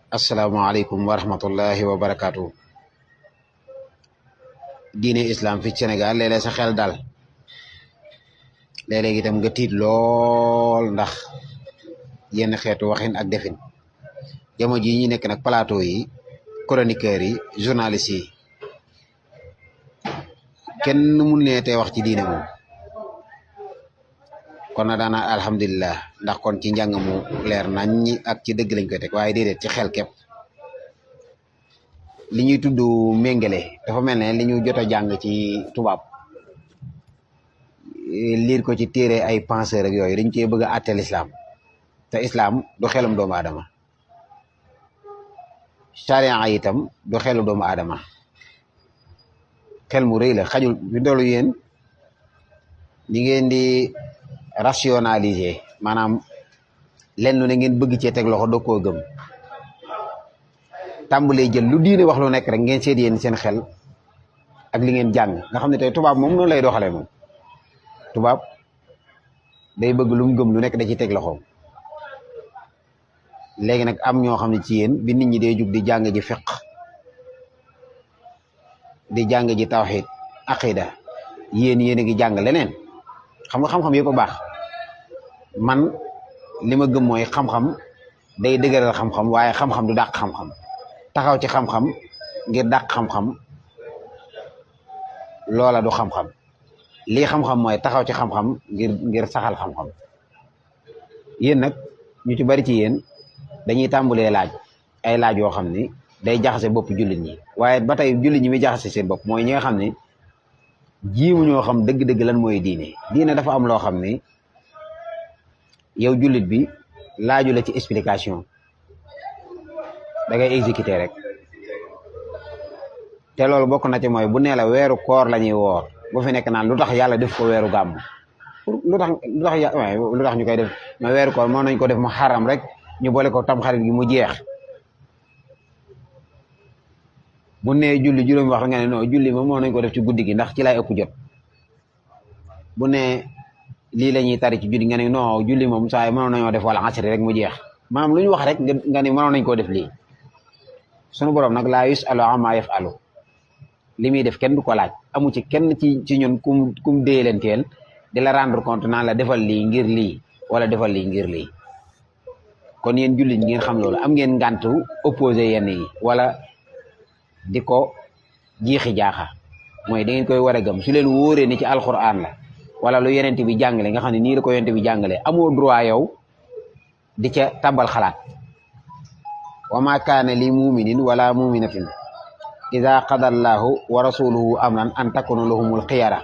asalaamaaleykum wa rahmatullahi wa barakaatu. diine islam fi Sénégal léeg-léeg sa xel dal léeg-léeg itam nga tiit lool ndax yenn xeetu waxin ak defin jamono ji ñu nekk nag plateau yi chroniqueurs yi journalistes yi kenn mun ne tey wax ci diine moom kon na daana alhamdulilah ndax kon ci njàng mu leer nañ ak ci dëgg lañ koy teg waaye déedéet ci xel képp li ñuy tudd méngale dafa mel ne li ñu jot a jàng ci tubaab liir ko ci téere ay penseur ak yooyu dañ cee bëgg a àtte l'islam te islam du xelum doomu aadama charia itam du xelu doomu aadama xel mu rëy la xajul bi doolu yéen li ngeen di rationaliser maanaam lenn ne ngeen bëgg cee teg loxo doo koo gëm tàmbalee jël lu diine wax lu nekk rek ngeen seet yéen seen xel ak li ngeen jàng nga xam ne tey tubaab moom noonu lay doxalee moom tubaab day bëgg lu mu gëm lu nekk da ci teg loxoom léegi nag am ñoo xam ne ci yéen bi nit ñi day jug di jàng ji fiq di jàng ji tawxid aqida yéen a ngi jàng leneen xam nga xam-xam yëpp a baax man li ma gëm mooy xam-xam day dëgëral xam-xam waaye xam-xam du dàq xam-xam taxaw ci xam-xam ngir dàq xam-xam loola du xam-xam lii xam-xam mooy taxaw ci xam-xam ngir saxal xam-xam yéen nag ñu ci bari ci yéen dañuy tàmbulee laaj ay laaj yoo xam ni day jaxase bopp jullit ñi waaye ba tey jullit ñi muy jaxase seen bopp mooy ñi nga xam ne jiimu ñoo xam dëgg-dëgg lan mooy diine dafa am loo xam ni yow jullit bi laaju la ci explication da ngay exécuter rek te loolu bokk na ci mooy bu nee la weeru koor la ñuy woor bu fi nekk naan lu tax yàlla def ko weeru gàmm lu tax ñu koy def ma weeru koor moo nañ ko def mu xaram rek ñu boole ko tamxarit gi mu jeex bu nee julli juróomi wax nga ne non julli moom moo nañ ko def ci guddi gi ndax ci lay ëpp jot bu nee lii la ñuy tari ci julli nga ne non julli moom saa yi mënoon nañoo def wala asri rek mu jeex maanaam lu ñu wax rek nga ni mënoon nañ koo def lii sunu borom nag laa yusalu amma yafalu li muy def kenn du ko laaj amu ci kenn ci ñun kum dee leen teel di la rendre compte naan la defal lii ngir lii wala defal lii ngir lii kon yéen jullit ñi ngeen xam loolu am ngeen ngàntu opposé yenn yi wala di ko jiixi jaaxa mooy da ngeen koy war a gëm su leen wóoree ni ci alquran la wala lu yonent bi jàngale nga xam ne nii la ko yonent bi jàngale amoo droit yow di ca tabal xalaat wa ma kaana li muminin wala muminatin ida qada allahu wa rasuluhu amran an takuna lahumul xiyara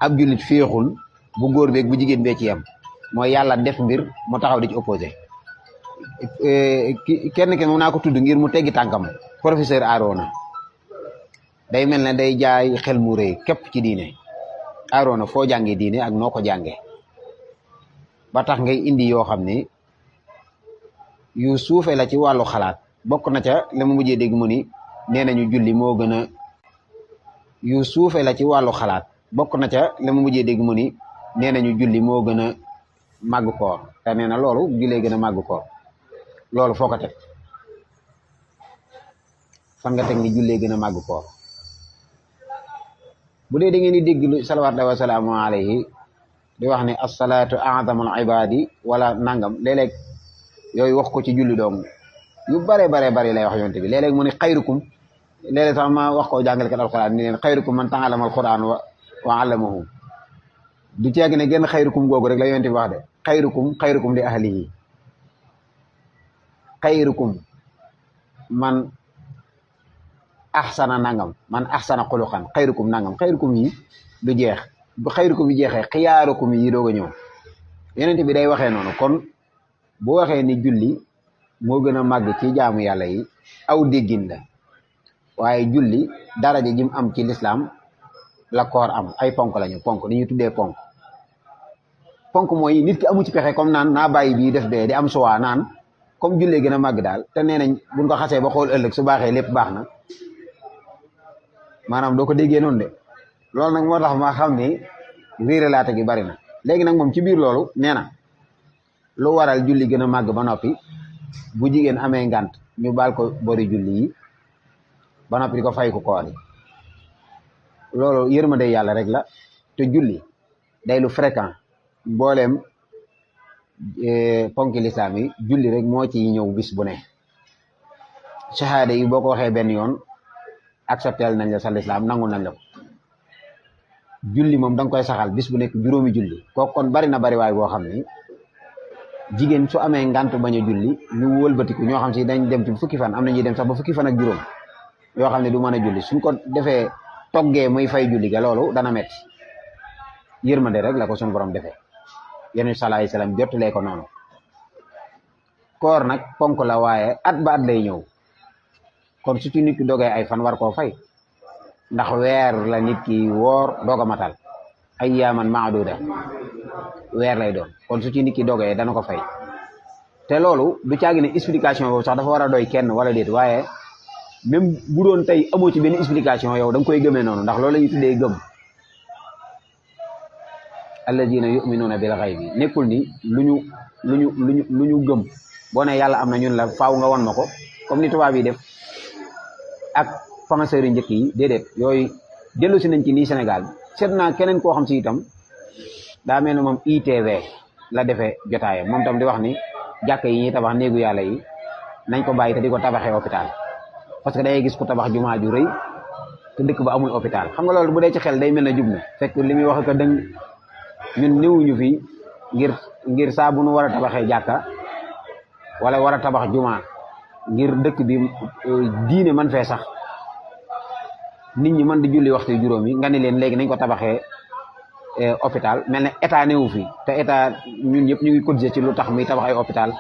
ab jullit féexul bu góor beeg bu jigéen bee ci yam mooy yàlla def mbir mu taxaw di ci opposé kenn moom naa ko tudd ngir mu teggi tànkam professeur Arona day mel ne day jaay xel mu rëy képp ci diine Arona foo jàngee diine ak noo ko jàngee ba tax ngay indi yoo xam ne yu suufee la ci wàllu xalaat bokk na ca li ma mujjee dégg mu ni nee nañu julli moo gën a yu suufee la ci wàllu xalaat bokk na ca li ma mujjee dégg mu ni nee nañu julli moo gën a màgg koor te nee na loolu jullee gën a màgg koor loolu foo ko teg fan nga teg ni jullee gën a màgg koor bu dee da ngeen di dégg salawaatu wa salaamu alayhi di wax ne asalaatu a'zamul ibadi wala nangam léeg-léeg yooyu wax ko ci julli doom yu bare lay wax yonte bi léeg-léeg mu ne xayrukum léeg-léeg sax ma wax ko jàngalekat alquran ni leen xayrukum man ta'allama alquran wa 'allamahu du ceeg ne genn xayrukum googu rek la yonte bi wax de xayrukum li ahlihi xayrukum man ahsana nangam man ahsana xuluqan xayrukum nangam xayrukum yi du jeex bu xayrukum yi jeexee xiyaarukum yi doog a ñëw yonent bi day waxee noonu kon bu waxee ni julli moo gën a màgg ci jaamu yàlla yi aw déggin la waaye julli daraja jim am ci lislaam la koor am ay ponk lañu ponk ni ñu tuddee ponk mooy nit ki amu ci pexe comme naan naa bàyyi bii def bee di am suwaa naan comme jullee gën a màgg daal te nee nañ buñ ko xasee ba xool ëllëg su baaxee lépp baax na maanaam doo ko déggee noonu de loolu nag moo tax ma xam ni réeralaate gi bari na léegi nag moom ci biir loolu nee na lu waral julli gën a màgg ba noppi bu jigéen amee ngànt ñu baal ko bori julli yi ba noppi di ko fay ko koor yi loolu yërmande yàlla rek la te julli day lu fréquent mbooleem ponki lislaam yi julli rek moo ci ñëw bis bu ne shahada yi boo ko waxee benn yoon acceptel nañ la sa lislaam nangul nañ la ko julli moom da nga koy saxal bis bu nekk juróomi julli kooku kon bari na bari waay boo xam ni jigéen su amee ngant bañ a julli ñu wëlbatiku ñoo xam si dañ dem ci fukki fan am na ñuy dem sax ba fukki fan ak juróom yoo xam ne du mën a julli suñ ko defee toggee muy fay julli ga loolu dana metti yërmande rek la ko suñu borom defee yonent bi sallallahu alayhi wasallam jottalee ko noonu koor nag ponk la waaye at ba at lay ñëw kon su ci nit ki dogee ay fan war koo fay ndax weer la nit ki woor doog a matal ay yaaman maaduda weer lay doon kon su ci nit ki dogee dana ko fay te loolu du caagi ne explication boobu sax dafa war a doy kenn wala déet waaye même bu doon tey amoo ci benn explication yow da nga koy gëmee noonu ndax loolu la ñuy tuddee gëm alladina yuminuuna bil ghaybi nekkul ni lu ñu gëm boo ne yàlla am na ñun la faaw nga won ma ko comme ni tubaab yi def ak penseurs yi njëkk yi déedéet yooyu dellu si nañ ci nii Sénégal seet naa keneen koo xam si itam daa mel ne moom ITV la defee jotaayam moom tam di wax ni jàkk yi ñuy tabax néegu yàlla yi nañ ko bàyyi te di ko tabaxee hôpital parce que day gis ku tabax jumaa ju rëy te dëkk ba amul hôpital xam nga loolu bu dee ci xel day mel ne jub na fekk li muy wax ko dëng ñun néewuñu fi ngir saa bu nu war a tabaxee jàkka wala war a tabax jumaa ngir dëkk bi diine man fee sax nit ñi mën di julli waxtu juróom yi nga ne leen léegi nañ ko tabaxee hôpital mel ne état newu fi te état ñun ñëpp ñu ngi cotiser ci lu tax muy tabax ay hôpital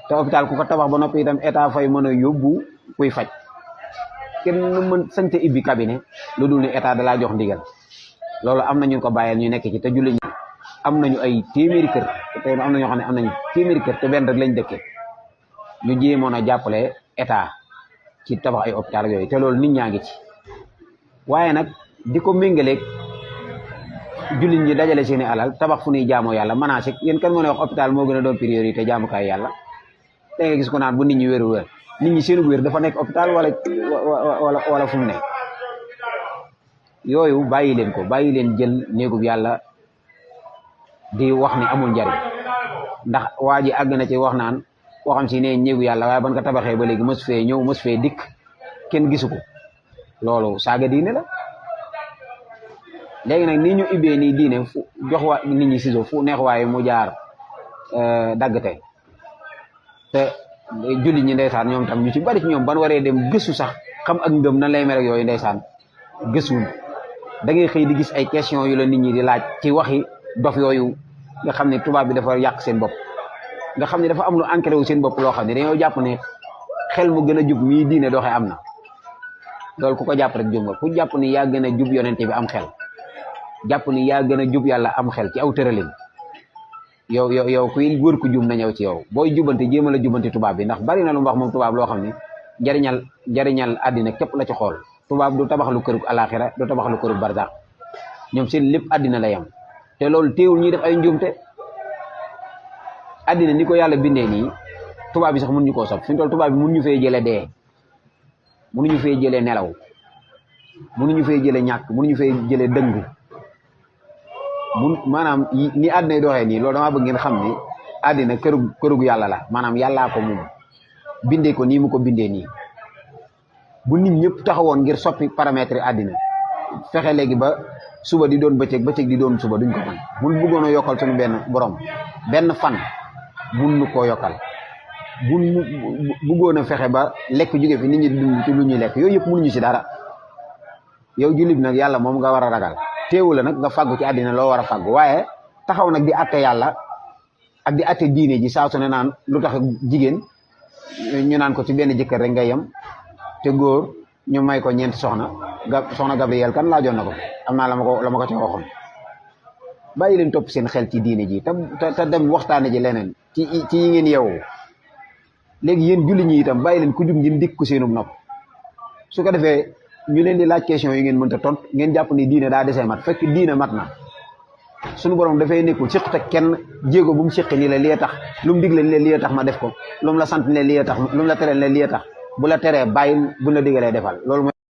te hôpital ku ko tabax ba noppi itam état fay mën a yóbbu kuy faj kenn mën sañte ibbi cabinet lu dul ni état da laa jox ndigal loolu am na ñu ko bàyyeel ñu nekk ci te julli ñi am nañu ay téeméeri kër te am na ñoo xam ne am nañu téeméeri kër te benn rek lañ dëkke ñu jéemoon a jàppale état ci tabax ay hôpital yooyu te loolu nit ñaa ngi ci waaye nag di ko méngaleeg jullit ñi dajale seeni alal tabax fu ñuy jaamoo yàlla manasik yéen kan moo ne wax hôpital moo gën a doon priorité jaamukaay yàlla te nga gis ko naan bu nit ñi wéru wér nit ñi seenu wér dafa nekk hôpital wala fu mu ne yooyu bàyyi leen ko bàyyi leen jël néegub yàlla di wax ni amul njariñ ndax waa ji àgg na ci wax naan koo xam si ne néegu yàlla waaye ban ko tabaxee ba léegi mos fee ñëw mos fee dikk kenn gisu ko loolu saaga diine la léegi nag ni ñu ibbee nii diine fu jox waa nit ñi ciseau fu neex waaye mu jaar daggte te jullit ñi ndeysaan ñoom tam ñu ci bari ci ñoom ban waree dem gëstu sax xam ak ngëm nan lay mel ak yooyu ndeysaan gëstuwuñ da ngay xëy di gis ay question yu la nit ñi di laaj ci waxi dof yooyu nga xam ne tubaab bi dafa yàq seen bopp nga xam ne dafa am lu ancré wu seen bopp loo xam ne dañoo jàpp ne xel mu gën a jub mii diine doxee am na loolu ku ko jàpp rek jub nga ku jàpp ni yaa gën a jub yonente bi am xel jàpp ni yaa gën a jub yàlla am xel ci aw tëralin yow kuy wër ku jub na ñëw ci yow booy jubante jéemal a jubante tubaab bi ndax bari na lu mu wax moom tubaab loo xam ne jariñal àddina képp la ci xool tubaab du tabax lu kërug alaxira du tabax lu kërug barzax ñoom seen lépp àddina la yam te loolu teewul ñuy def ay njuumte àddina ni ko yàlla bindee nii tubaab bi sax mun ñu koo sob fi mu toll tubaab bi mun ñu fee jële dee munuñu fee jëlee nelaw munuñu fee jële ñàkk munuñu fee jële dëng maanaam ni àddina yi doxee nii loolu damaa bëgg ngeen xam ni àddina kërug yàlla la maanaam yàllaa ko moom bindee ko nii mu ko bindee nii bu nit ñëpp taxawoon ngir soppi paramètre yi àddina fexe léegi ba suba di doon bëccëg di doon suba duñ ko mën buñ bëggoon a yokkal suñu benn borom benn fan mun nu koo yokkal buñ bëggoon a fexe ba lekk jóge fi nit ñi dund ci lu ñuy lekk yooyu yëpp mënuñu ci dara yow jullit nag yàlla moom nga war a ragal teewu la nag nga fàggu ci àddina loo war a fàggu waaye taxaw nag di atte yàlla ak di atte diine ji saa su ne naan lu tax jigéen ñu naan ko ci benn jëkkër rek ngay yem te góor ñu may ko ñeenti soxna Gabriel kan laajoon na ko am naa la ma ko ci waxoon bàyyi leen topp seen xel ci diine ji te dem waxtaane ji leneen ci yi ngeen yeewoo léegi yéen julli ñi itam bàyyi leen ku jug ngeen dikk ko seenum nopp su ko defee ñu leen di laaj question yi ngeen mënta tontu ngeen jàpp ni diine daa desee mat fekk diine mat na suñu borom dafay nekkul siqut ak kenn jéego bu mu siqi ni la lii tax lu mu digle ni la lii tax ma def ko lu mu la sant ne lii tax lu mu la tere ne lii tax bu la teree bàyyil bu la digalee defal loolu